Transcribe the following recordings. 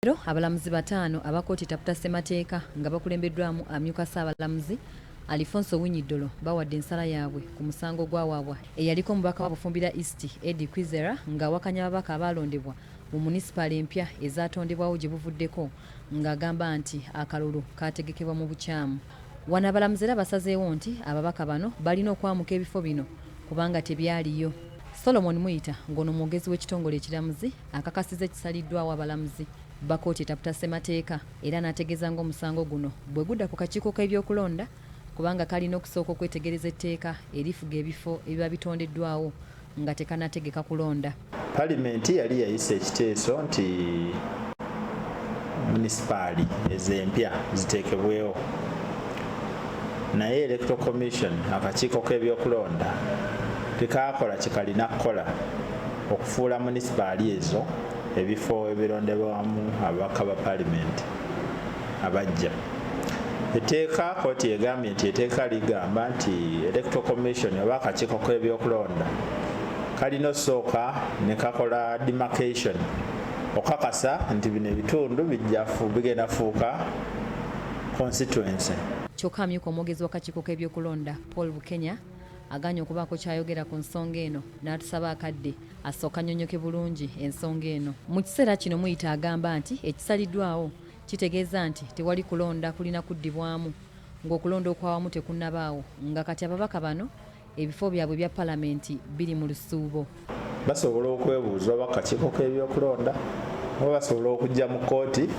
Leero abalamuzi bataano aba kkooti etaputa ssemateeka nga bakulembeddwamu amyuka Ssaabalamuzi Alifonso Owiny-Dollo bawadde ensala yaabwe ku musango ogwawaabwa eyaliko omubaka wa Bufumbira East Eddie Kwizera ng'awakanya ababaka abaalondebwa mu munisipaali empya ezaatondebwawo gye buvuddeko ng'agamba nti akalulu kaategekebwa mu bukyamu. Wano abalamuzi era basazeewo nti ababaka bano balina okwamuka ebifo bino kubanga tebyaliyo. Solomon Muyita ng'ono mwogezi w'ekitongole ekiramuzi akakasizza ekisaliddwawo abalamuzi ba kkooti etaputa ssemateeka era n'ategeeza ng'omusango guno bwe gudda ku kakiiko k'ebyokulonda kubanga kalina okusooka okwetegereza etteeka erifuga ebifo ebiba bitondeddwawo nga tekanategeka kulonda. Palimenti yali yayisa ekiteeso nti munisipaali ezo empya ziteekebwewo naye Electoral Commission, akakiiko k'ebyokulonda, tekaakola kye kalina kukola okufuula munisipaali ezo ebifo ebirondebwamu ababaka ba palimenti abaggya. Etteeka kkooti egambye nti etteeka ligamba nti Electoral Commission oba akakiiko k'ebyokulonda kalina osooka ne kakola demarcation okakasa nti bino ebitundu bigenda fuuka constituency. Kyokka amyuka omwogezi w'akakiiko k'ebyokulonda Paul Bukenya agaanye okubaako ky'ayogera ku nsonga eno n'atusaba akadde asooke annyonnyoke bulungi ensonga eno. Mu kiseera kino Muyita agamba nti ekisaliddwawo kitegeeza nti tewali kulonda kulina kuddibwamu ng'okulonda okwawamu tekunnabaawo nga kati ababaka bano ebifo byabwe ebya palamenti biri mu lusuubo. Basobola okwebuuza oba kakiiko k'ebyokulonda oba basobola okujja mu kkooti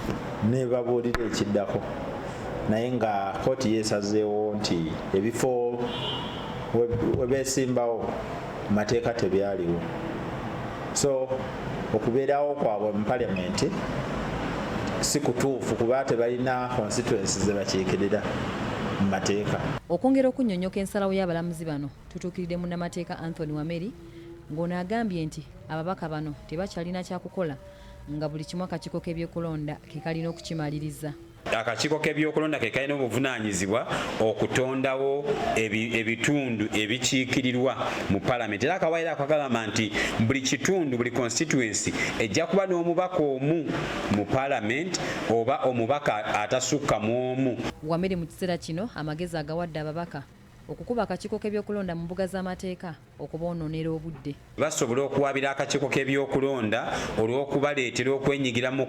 nebabuulira ekiddako, naye nga kkooti yeesazeewo nti ebifo we beesimbawo mu mateeka tebyaliwo, so okubeerawo kwabwe mu palamenti si kutuufu kuba tebalina constituency ze bakiikirira mu mateeka. Okwongera okunnyonnyoka ensalawo y'abalamuzi bano, tutuukiridde munnamateeka Anthony Wameri ng'ono agambye nti ababaka bano tebakyalina kyakukola nga buli kimu akakiiko k'ebyokulonda ke kalina okukimaliriza. Akakiiko k'ebyokulonda ke kalina obuvunaanyizibwa okutondawo ebitundu ebikiikirirwa mu palamenti, era akawaayiro ako kagamba nti buli kitundu, buli constituency ejja kuba n'omubaka omu mu palamenti oba omubaka atasukka mu omu. Wameri mu kiseera kino amagezi agawadde ababaka okukuba akakiiko k'ebyokulonda mu mbuga z'amateeka okuboonoonera obudde. Basobola okuwaabira akakiiko k'ebyokulonda olw'okubaleetera okwenyigira mu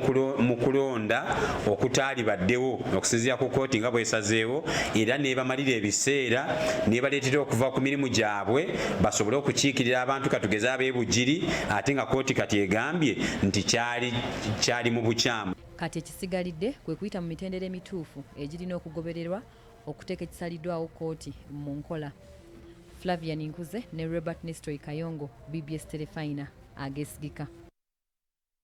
kulonda okutaalibaddewo okusinziira ku kkooti nga bw'esazeewo, era n'ebamalira ebiseera n'ebaleetera okuva ku mirimu gyabwe basobole okukiikirira abantu katugeze ab'e Bugiri, ate nga kkooti kati egambye nti kyali kyali mu bukyamu. Kati ekisigalidde kwe kuyita mu mitendera emituufu egirina okugobererwa okuteeka ekisaliddwawo kkooti mu nkola. Flavian Nkuze ne Robert Nestoy Kayongo, BBS Terefayina, ageesigika.